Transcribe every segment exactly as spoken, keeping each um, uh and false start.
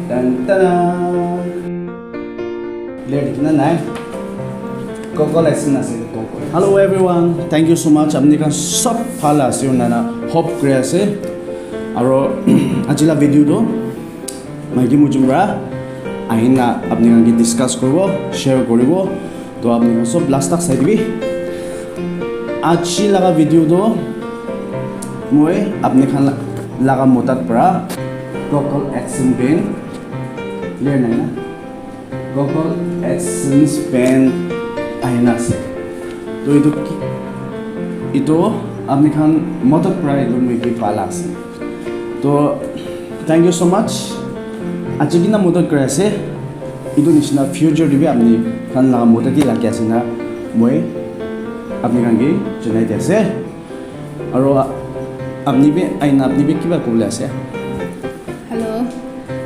Tan tan. Clear dikhi na nai? Google AdSense ase, Google. Hello everyone, thank you so much. Apni khan sob bhal ase na? Hope kuri ase. Aro aji la video tu maiki mujum pra ahina apni khan ke discuss kuribo, share kuribo. To apni khan sob last tak sai dibi. Aji laga video tu moi apni khan laga modat pra Google AdSense ban, clear nai na? Google AdSense ban ahina ase. To itu ki-, itu apni khan modat pra itu moi ke pala ase. To thank you so much. Aji kina modat kuri ase. Itu nishina future te bi apni khan laga modat te lagi ase na moi apni khan ke janai di ase. Aro apni bi ahina apni bi kiba kobole ase? Hello.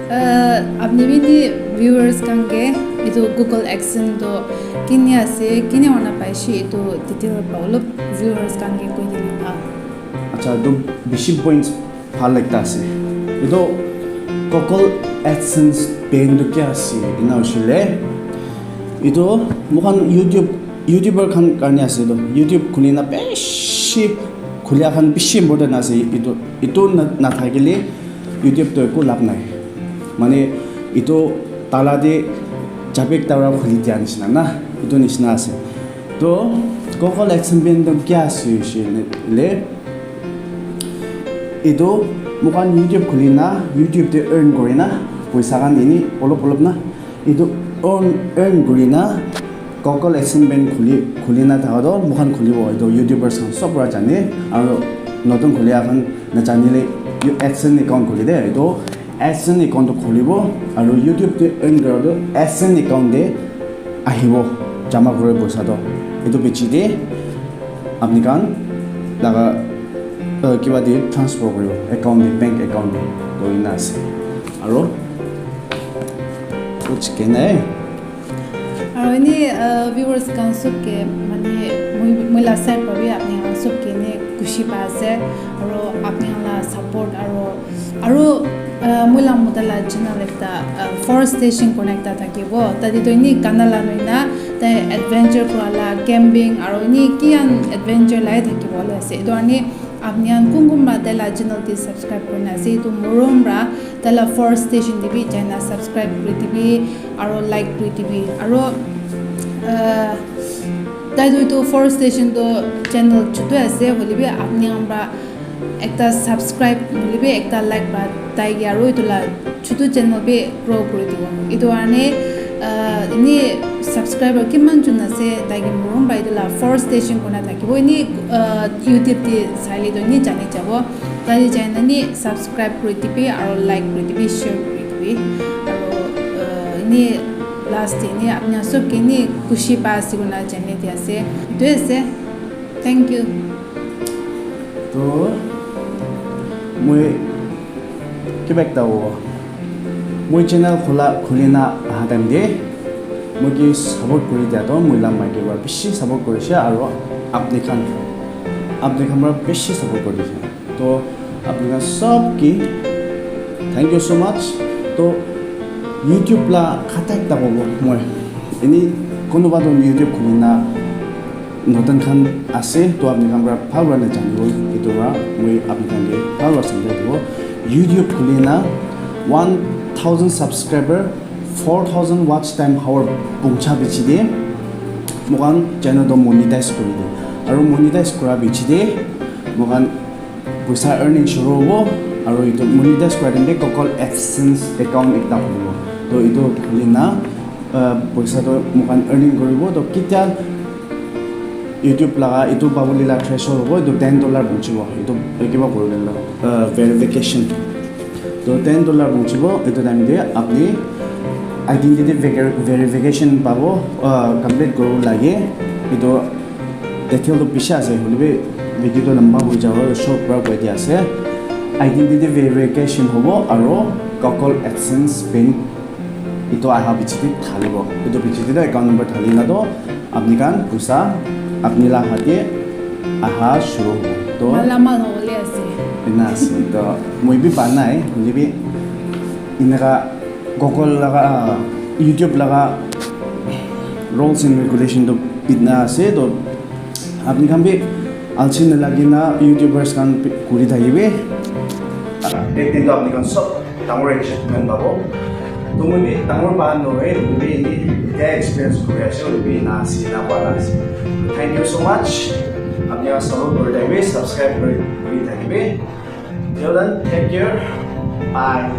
Uh, apni bi ni viewers khan ke itu Google AdSense to kini ase, kini hona paishi itu detail pa olop viewers khan ke koi dina. Acha, itu bishi points bhal ekta ase. Itu Google AdSense ban tu kya ase? Ina hoishile, itu moikhan YouTube, YouTuber khan karne ase itu. YouTube khulina bishi khulia khan bishi important ase. Itu, itu na, nathakile YouTube tu eku lab nai. Mane itu tala te chabi ekta para khuli dia nishina na. Itu nishina ase. To Google AdSense ban tu kya ase hoishile? Etu moikhan YouTube khuli na, YouTube te earn kuri na, poisa khan eni olop olop na, etu earn, earn kuri na, Google AdSense ban khuli, khuli na thaka toh moikhan khulibo. Etu YouTubers khan sob para jane, aro notun khulia khan najanile, you AdSense account khuli de. Etu AdSense account tu khulibo, aro YouTube te earn kura tu AdSense account te ahibo, jama kuri poisa tu. Etu piche te apni khan laga, uh, kiba te transfer kuribo, account te, bank account te, to ena ase. Aro kuch kehna hai? Aro eni, uh, viewers khan sob ke mane moi, moi la side para bi apni khan sob ke eni khushi pa ase. Aro apni khan la support aro, aro, uh, moi la mota la channel ekta, uh, Four Station koina ekta thakibo. Tate toh eni gana la noina tai adventure kura la, camping aro eni kiyan adventure la he thakibo le ase. Etu karne apni khan kun kun para tai la channel te subscribe kurina ase, etu morom para tai la Four Station te bi jaina subscribe kuri dibi aro like kuri dibi aro, uh, tai tu etu Four Station tu channel chutu ase, hoile bi apni khan para ekta subscribe hoile bi ekta like para tai ke aro etu la chutu channel bi grow kuri dibo. Etu karne, uh, eni subscriber kiman jon ase, tai ke morom para etu la Four Station koina thakibo. Eni, uh, YouTube te saile toh eni jani jabo. Tate jaina eni subscribe kuri dibi aro like kuri dibi, share kuri dibi. Aro, uh, eni last te eni apni khan sob ke eni khushi pa ase koina jane di ase. Etu ase. Thank you. To moi kiba ekta hobo. Moi channel khula, khuli na aha time te moi ke support kuri dia to moi la maiki para bishi support kurise aro apni khan, apni khan para bishi support kurise. To apni khan sob ke thank you so much. To YouTube la khata ekta hobo moi. Eni kunuba to YouTube khuli na notun khan ase, to apni khan para bhal para na janibo, etu para moi apni khan ke bhal para samjhai dibo. YouTube khuli na one thousand subscriber, four thousand watch time hour puncha piche te moikhan channel to monetize kuri dibo. Aro monetize kura piche te moikhan poisa earning shuru hobo, aro etu monetize kura time te Google AdSense account ekta khulibo. To etu khuli na, uh, poisa to moikhan earning kuribo. To ketia YouTube laga etu pabole la threshold hobo, etu ten dollar punchibo. Etu kiba kuribole la, uh, verification. To ten dollar punchibo, etu time te apni identity ver-, verification pabo, uh, complete kuribo lage. Etu detail to bishi ase, hoile bi video to lamba hoi jabo, short para koi dia ase. Identity verification hobo aro Google AdSense pin etu aha piche te thalibo. Etu piche te toh account number thali na toh apni khan poisa apni la hate aha shuru hobo. To malamal hobole ase. Ena ase. To moi bi pa nai, hoile bi eneka Google laga, YouTube laga rules and regulation tu itna ase, to apni khan bi alsi nalagi na YouTubers khan pi-, kuri thakibi. Ek din to apni khan sob dangor achievement pabo. To moi bi dangor pa nohoi, moi bi etia experience kuri ase, moi bi na ase, na pa na ase. Thank you so much. Apni khan support kuri thakibi, subscribe kuri, kuri thakibi. Till then, take care. Bye.